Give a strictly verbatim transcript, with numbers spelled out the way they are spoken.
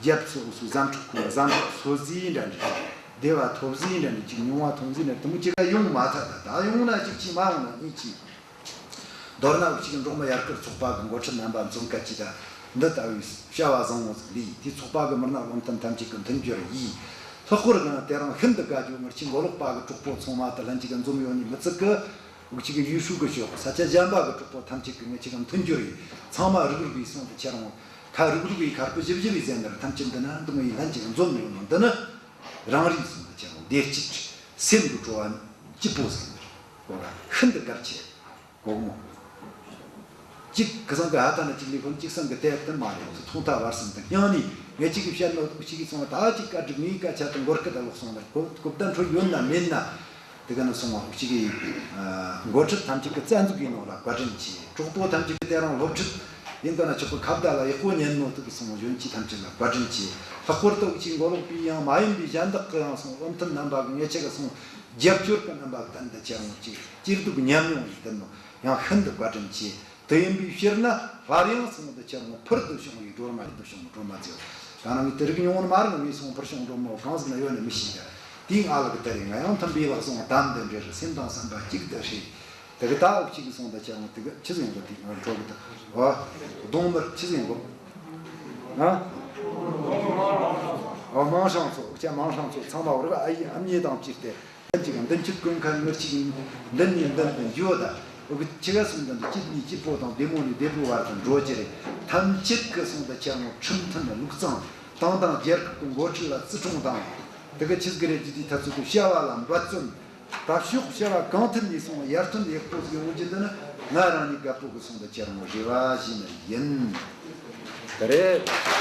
རྒྱབ་སོ་སོའི་ཟམ་འཕྲུག་ཁོང་ཟམ་འཕྲུག་སོ་ཟིག་འདྲ་འདྲ་ཅིག་བདེ་བ་ཐོབ་ཟིག་འདྲ་འདྲ་ཅིག་མྱོང་བ་ཐོབ་ཟིག་འདྲ་དེ་མོ་ཅིག་ག་ཡོང་མ་ཐག་ད་ད་ཡོང་ན་གཅིག་གཅིག་མ་ཡོང་ན་གཉིས་གཅིག་མདོར་ན་འུ་ཅག་གི་འབྲོག་མི་ཡར་སྐུལ་ཚོགས་པ་གི་འགོ་ཁྲིད་རྣམ་པ་འཛོམས་སྐད་ཅིག་ད་འདི་ལྟ་བུའི་བྱ་བ་བཟང་བོ་ཟིག་ལས་དེའི་ཚོགས་པ་གི་མི་སྣ་བློ་མཐུན་ཐམས་ཅད་ཀྱི་མཐུན་འགྱུར་ཡིས། ལྷག་པར་ང་དེ་རིང་ཤིན་ཏུ་དགའ་རྒྱུ། ངེད་ཆོའི་མགོ་ལོག་པ་གི་གྲོགས་པོ་ཚང་མ་དེ་ལྷན་ཅིག་གི་འཛོམས་ཡོད་ནི་མི་ཚད་གི། འུ་ཅག་གི་ཡུལ་ཤུལ་གི་ཕྱོགས་ས་ཆ་གཞན་པ་གི་གྲོགས་པོ་ཐམས་ཅད་ཀྱི་ངེད་ཅག་གི་མཐུན་འགྱུར་ཡིས། ཚང་མ་རུག་རུག་ཡིས་སོང་དུ་ཁྱེར་འོང་། ཁ་རུག་རུག་ཡིས་ཁར་པི་ཞིབ་ཞིབ་ཡིས་ཟེར་འདིར་ཐམས་ཅད་འདི་ན་འདི་མོ་ཡིས་ལྷན་ཅིག་འཛོམས་ཡོད་ནོ་འདི་ནི། རང་རེའི་སོང་དུ་ཁྱེར་འོང་བདེ་སྐྱིད་སེམས་ཀྱི་སྤྲོ་བ་སྐྱིད་པོ་ཟིག་གོ་ག་ཤིན་ཏུ་གལ་ཆེ། གོ་མོ། གཅིག་གི་སང་གི་ཧ་ད་ན་གཅིག་ལས་ཁོ་གཅིག་སང་གི་དེ་ལྟར་མ་རེད། ཐོག་མཐའ་བར་གསུམ་དུ་སྙིང་ནས་ངེད་ཅག་གི་བཤད་ནོ་གཅིག་གིས་སོང་བ་ད་གཅིག་བཀའ་སྒྲིག་ངའི་སྐད་ཆ་དང་མགོ་སྐད་ད་ལོག་སོང་ན་གོ་གོ་བརྡ་འཕྲོད་ཡོད་ན་མེད་ན། དེ་ག་ན་སོང་བ་གཅིག་གིས་འགོ་ཁྲིད་ཐམས་ཅད་ཀྱི་རྩ་འཛུགས་ཡིན་ནོ་ལ་བཀའ་དྲིན་ཆེ། གྲོགས་པོ་ཐམས་ཅད་ཀྱི་དེ་རིང་སློབ་ཁྲིད་ཡིན་ག་ན་ཆོག་གི་ཁ་བརྡ་ལ་ཡག་པོ་ཉན་ནོ་དེ་གི་སོང་བ་གཞོན་སྐྱེས་ཐམས་ཅད་ལ་བཀའ་དྲིན་ཆེ། ལྷག་པར་དུ་གཅིག་མགོ་ལོག་པའི་ཡང་མ་ཡིན་པའི་གཞན་དག་གི་ཡང་སོང་བློ་མཐུན་རྣམ་པ་གི་ངེད་ཅག་གི་སོང་རྒྱབ་སྐྱོར་གི་རྣམ་པ་གི་དན་དུ་ཁྱེར་འོང་གཅིག་སྐྱིད་སྡུག་མཉམ་མྱོང་ཡིན་དུ་ནོ་ཡང་ཤིན་ཏུ་བཀའ་དྲིན་ཆེ། དེ་ཡིན་པའི་ཕྱིར་ན་སླར་ཡང་སོང་དུ་ཁྱེར་འོང་ཕུལ་དུ་བྱུང་བའི་སྒྲོལ་མ་ཕུལ་དུ་བྱུང་བའི་སྒྲོལ་མ་མཛོད། ད་རང་གི་དེ་རིགས་མྱོང་བ་མ་རེད། ངས་སོང་ཕུལ་བྱུང་སྒྲོལ་མ་གང་ཟིག་ན་ཡོད་ན་མི་ཤེས་ག་དེའི་ང་ལ་གི་དེ་རེད། ང་ཡང་མཐུན་པའི་ལག་ཟུང་དམ་དུ་འབྲེལ། སེམས་དང་བསམ་པ་གཅིག་ཏུ་བསྲེས། དེ་གི་ད་འུ་གཅིག་གི་སོང་དུ་ཁྱེར་འོང་དེ་གི་ཆི་ཟིག་ཡིན་གོ་དེ་ང་འཕྲོ་གི་ད་ཨོ་གདོང་དམར་ཆི་ཟིག་ཡིན་གོ་ཨ་ཨོ་མིང་སྲིང་ཚོ་འུ་ཅག་མིང་སྲིང་ཚོ་ཚང་མ་བར་ག་ཨ་ཡེ་ཨ་མྱེས་དང་བཅས་ཏེ། ཅིག་མདུན་སྐྱོད་དཀོན་མཁན་ངར་ཅིག་མདུན་ནས་མདུན་དུ་འཇུག་ད། འུ་གི་ཆི་ག་སོང་དུ་འདི་སྐྱིད་ནས་སྐྱིད་པོ་དང་བདེ་མོ་ནས་བདེ་པོའི་བར་དུ་འགྲོ་རྒྱུ་རེད། ཐམས་ཅད་ཀྱི་སོང་དུ་ཁྱེར་འོང་ཁྲིམས་མཐུན་ལུགས་གཙང་། ཏང་དང་རྒྱལ་ཁབ་ཀྱི་འགོ་ཁྲིད་ལ་བརྩི་མཐོང་དང་། དེ་གི་ཆི་ཟིག་རེད་ཀྱི་དེའི་ཐད་ཚོད་དུ་བྱ་བ་ལ་འབད་བརྩོན། ད་ཕྱོགས་བྱ་བ་གང་ཐད་ནས་སོང་ཡར་ཐོན་ཡག་པོ་ཟིག་ཡོང་རྒྱུ་འདི་ནི་ང་རང་ཉིད་རྒད་པོ་གི་སོང་དུ་ཁྱེར་འོང་རེ་བ་ཞུ་ནི་ཡིན། དེ་རེད།